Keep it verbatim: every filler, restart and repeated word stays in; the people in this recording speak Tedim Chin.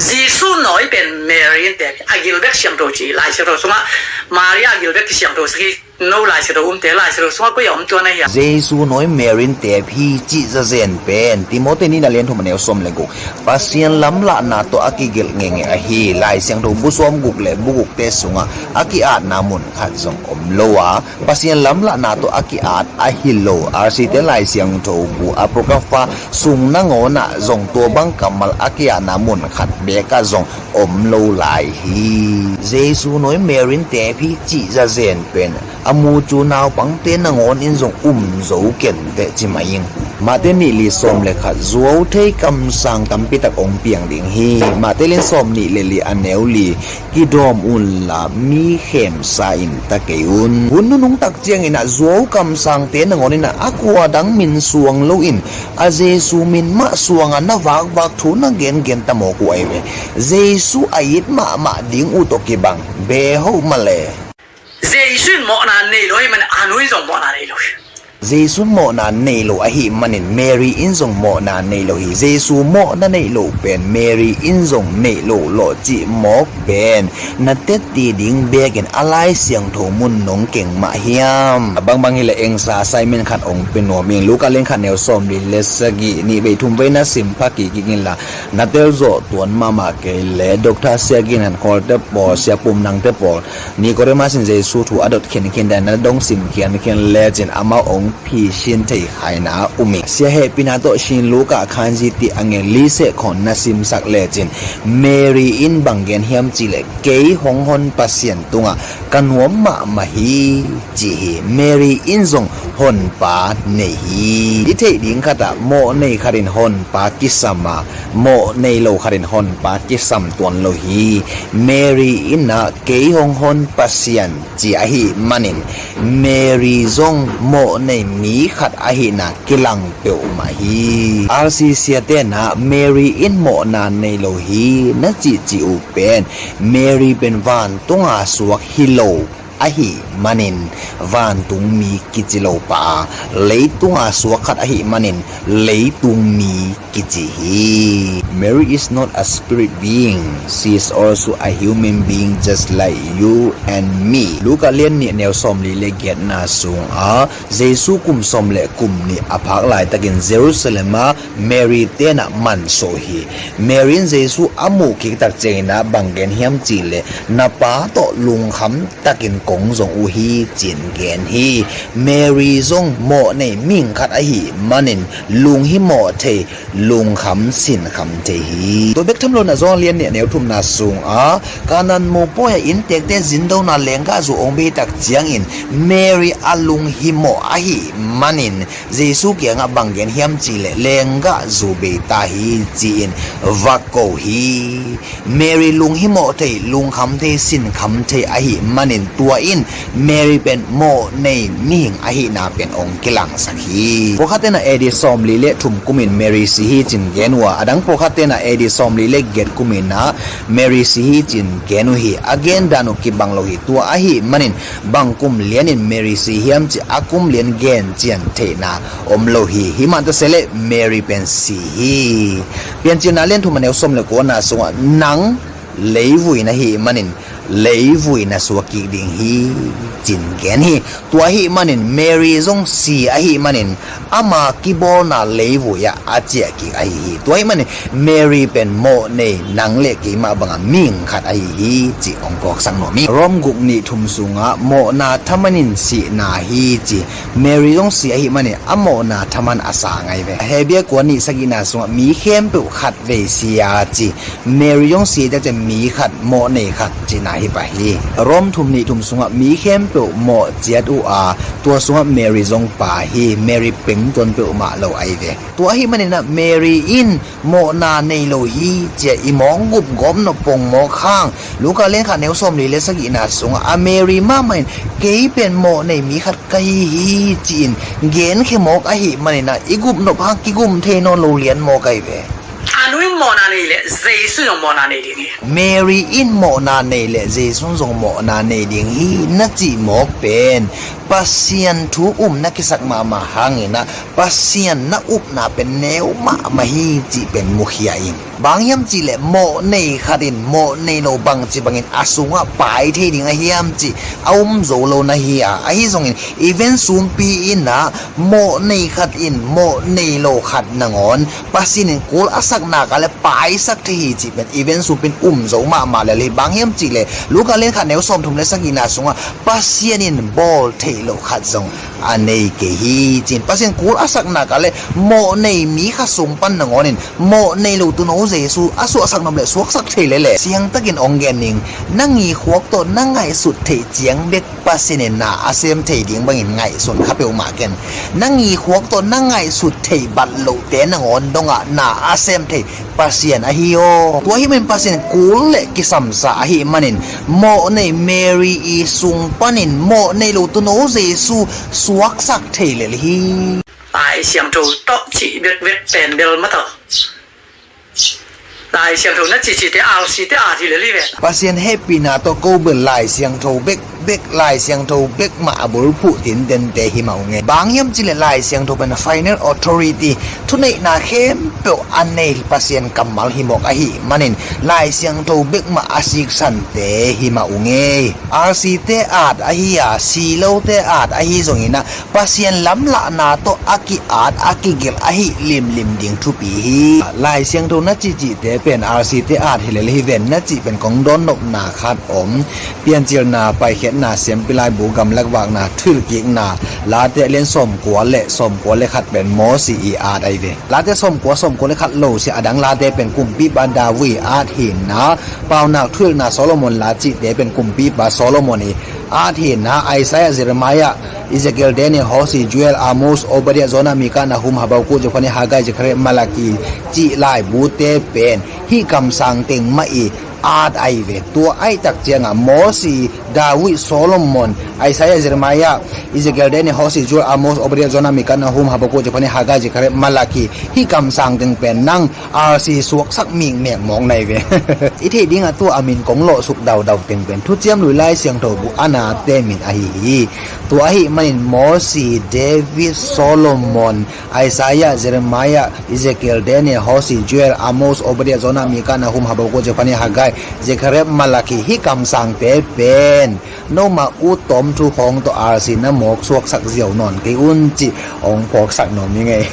Jesu nawi pen Mary in tep hi, a gil bek siangtho ci, Lai Siangtho sungah Maria a gil bek kisiangtho sak hi. No Lai Siangtho umte, Lai Siangtho sungah koi a om tuan ahi a? Jesu nawi Mary in tep hi cih zazen pen Timothy nihna lian thum a neu sawm le guk, Pasian lamlahna tawh a kigelh ngeingei ahi. Lai Siangtho bu sawm guk le bu gukte sungah a ki-atna mun khat zong om lo a, Pasian lamlahna tawh a ki-at ahi lo, R C te Lai Siangtho bu Apocrypha sung nangawnah zong tua bang kammal a ki-atna mun khat bekah zong om lo lai hi. Jesu nawi Mary in tep hi cih zazen pen a mucu naupangte nangawn in zong um zo kenteh ci mai ing. Matthai nih li sawm le khat, zuau thei kamsang tampitak hong piang ding hi. Matthai lian sawm nih le li a neu li, kidawm unla mi khemsa in ta kei un. Hun nunung tak ciangin ah zuau kamsangte nangawn in ah a kua dang min suang loin a Jesu min mah suanga na vakvak thu na gengen ta mawk uh ahi ve. Jesu a it mahmah ding uh tawh kibang beho mah le. Jesu in mawhna nei lo ahih manin a nu in zong mawhna nei lo hi. Jesu in mawhna nei lo ahih manin Mary in zong mawhna nei lo hi. Jesu mawhna neih loh pen Mary in zong neih loh lawh cih mawk pen na tetti ding bekin a Lai Siangtho mun nong keng mah hiam? A bangbang hileh engsa assignment khat hong pia nuam ing. Luka lian khat neu sawm li le sagih, nih vei thum vei na sim pha kik kik inla, na telzawh tuan mahmah kei leh Doctor Sia Gin Han Khawl te pawl, Sia Pum Nang te pawl, Nicodemus in Jesu thu a dot khinkhin dan na dong sim khinkhin lecin amau hong phisin thei khaina um ing. Sia hehpihna tawh Shin Luka khanzi ti a ngen li seh khawn na simsak lecin Mary in bang gen hiam cihleh, kei hong hon Pasian tungah ka nuam mahmah hi ci hi. Mary in zong honpa nei hi. I theih ding khatah mawh nei khatin honpa kisam a, mawh nei lo khatin honpa kisam tuan lo hi. Mary in ah kei hong hon Pasian ci ahih manin Mary zong mawh nei mi khat ahihna kilang peuhmah hi. R C C a tenah Mary in mawhna nei lo hi na cihcih uh pen Mary pen vantunga suak hi lo ahih manin vantung mi kici lo pah a, leitunga suak khat ahih manin leitung mi kici hi. Mary is not a spirit being. She is also a human being just like you and me. Luka lian nih neu sawm li le giatna sungah Jesu kum sawm le kum nih a phak laitakin Jerusalem ah Mary tenah mansuah hi. Mary in Jesu a muh kiktak ciangin ah bang gen hiam cihleh, na pa tawh lungkham takin kong zong uh hi ci-in gen hi. Mary zong mawh nei mihing khat ahih manin lunghimawh thei, lungkham sinkham thei hi. Tua bek tham lo na Johan lian nih neu thumna sungah Kanaan mupawi ah inntekte zindona lenggahzu hong beitak ciangin Mary a lunghimawh ahih manin Jesu kiangah bang gen hiam cihleh lenggahzu bei ta hi ci-in va ko hi. Mary lunghimawh thei, lungkham thei, sinkham thei ahih manin tua in Mary pen mawh nei mihing ahihna pen hong kilangsak hi. Pawlkhat tenah A D sawm li le thum kumin Mary si hi ci-in gen uh a, a dang pawlkhat tenah A D sawm li le giat kumin ah Mary si hi ci-in gen uh hi. A gen dan uh kibang lo hi. Tua ahih manin bang kum lianin Mary si hiam cih a kum lian gen cian theihna om lo hi. Hih mah ta se leh Mary pen si hi. Piancilna lian thum a neu sawm le kuana sungah nang leivui na hih manin leivui na suak kik ding hi ci-in gen hi. Tua ahih manin Mary zong si ahih manin ama kibawlna leivui ah a ciah kik ahi hi. Tua ahih manin Mary pen mawh nei nang le keimah banga mihing khat ahi hi cih hong phawksak nuam hi. Rom guk nih thum sungah mawhna thaman in sihna hi ci. Mary zong si ahih manin a mawhna thaman a sang ahi ve. Hebru kua nih sagihna sungah mi khempeuh khat vei si a ci. Mary zong si tak ciang mi khat, mawh nei khat cihna hi pah hi. Rom thum nih thum sungah mi khempeuh mawh ciat uh a, tua sungah Mary zong pah hi. Mary pengtuan peuhmah lo ahi ve. Tua ahih manin ah Mary in mawhna nei lo hi ci-a i mawk gup gawp nop pongmawk hang, Luka lian khat neu sawm li le sagihna sungah a Mary mahmah in kei pen mawh nei mi khat ka hi hi ci-in genkhia mawk ahih manin ah i gup nop hang kigum thei nawn lo lian mawk ahi ve. A nu in mawhna nei leh Jesu zong mawhna nei ding hi. Mary in mawhna nei leh Jesu zong mawhna nei ding hi na cih mawk pen Pasian thu um na kisak mahmah hangin ah Pasian na upna pen neu mahmah hi cih pen mukhia in. Bang hiam cihleh mawh nei khat in mawh nei lo bangci bangin a sungah pai thei ding a hiam cih a um zo lo na hi a, ahi zongin event sumpi in ah mawh nei khat in mawh nei lo khat nangawn Pasian in kul a sak nak leh paisak thei hi cih pen event sumpi in um zo mahmah lel hi. Bang hiam cihleh Luka lian khat neu sawmthum le sagihna sungah Pasian in bawl theih loh khat zong a nei kei hi ci-in Pasian kul a sak nak leh mawh nei mi khat sung pan nangawn in mawh nei lo tuuno Jesu a suahsak nop leh suaksak thei lel e. Siangtakin hong gen ning, na ngikhuak tawh na ngaihsut theih ciang bek Pasian in na a sem thei ding bangin ngaihsun kha peuhmah ken. Na ngikhuak tawh na ngaihsut theih bat lohte nangawn dongah na a sem thei Pasian ahi aw. Tua ahih manin Pasian kul le kisamsa ahih manin mawh nei Mary i sung panin mawh nei lo tuuno Jesu suaksak thei lel hi. Lai Siangtho tawh cih bekbek pen bel mah tawh, Lai Siangtho na cihcihte R C te at hi lel hi ve. Pasian hehpihna tawh ko bel Lai Siangtho bekbek, Lai Siangtho bek mah a bulphuh tintente hi mah ung e. Bang hiam cihleh Lai Siangtho pen final authority, thuneihna khempeuh a nei Pasian kammal hi mawk ahih manin Lai Siangtho bek mah a siksante hi mah ung e. R C te at ahi a, si lote at ahi zongin ah Pasian lamlahna tawh a ki-at a kigelh ahih limlim ding thupi hi. Lai Siangtho na cihcihte pen R C te at hi lel hi ven na cih pen kong dawnnopna khat om. Piancilna, Paikhiatna, Siampi Laibu, Gamlak Vakna, Thuhilhkikna, Late lian sawmkua le sawmkua le khat pen Mosi i at ahi ve. Late sawmkua, sawmkua le khat lo sia a dang Late pen kumpipa David i at hi-in ah, Paunak, Thuhilhna, Solomon La cihte pen kumpipa Solomon i at hi-in ah, Isaiah, Jeremiah, Ezekiel, Daniel, Hosea, Joel, Amos, Obadiah, Jonah, Micah, Nahum, Habakkuk, Zephaniah, Haggai, Zechariah, Malaki cih laibute pen hih kamsang teng mah i at ahi ve. Tua ahih tak ciangah Mosi, David, Solomon, Isaiah, Jeremiah, Ezekiel, Daniel, Hosea, Joel, Amos, Obadiah, Jonah, Micah, Nahum, Habakkuk, Zephaniah, Haggai, Zechariah, Malaki, hih kamsang teng pen nang R C suaksak mikmek mawk na hi ve. I theih dingah tua a min kong lawhsuk daudau teng pen Thuciam Lui Lai Siangtho bu a nate min ahi hi. Tua ahih manin Mosi, David, Solomon, Isaiah, Jeremiah, Ezekiel, Daniel, Hosea, Joel, Amos, Obadiah, Jonah, Micah, Nahum, Habakkuk, Zephaniah, Haggai, Zechariah, Malaki, hih kamsangte pen nomah ut tawm thu khawng tawh R C na mawk suaksak ziau nawn kei un cih hong phawksak nuam ing ei.